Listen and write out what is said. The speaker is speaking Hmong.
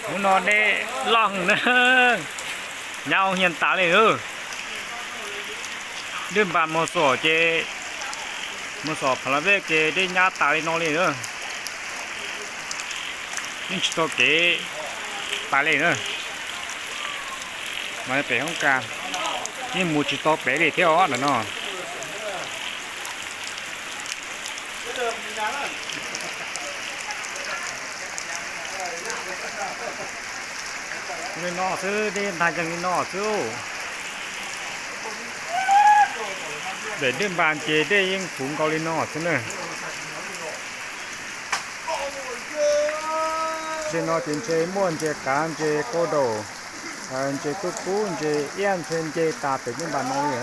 Hnub no dej loj na, nyab ua nyiaj tas li na. Dej npas mus xom ces, mus xom phav la vej ces dej nyab tas li no li na. Yeej tsis tau kev pais li na. Mas pem hoob kas yeej mus tsis tau pem li thiab os ntawm no. Li no xwb, dej ntag yeej li no xwb. Pem dej npas ces dej yeej puv nkaus li no xwb na. Ntses no ces ntses muaj ntses qav, ntses qau daum, ntses kub kub, ntses iab, ntshe nce tas pem dej npas no li.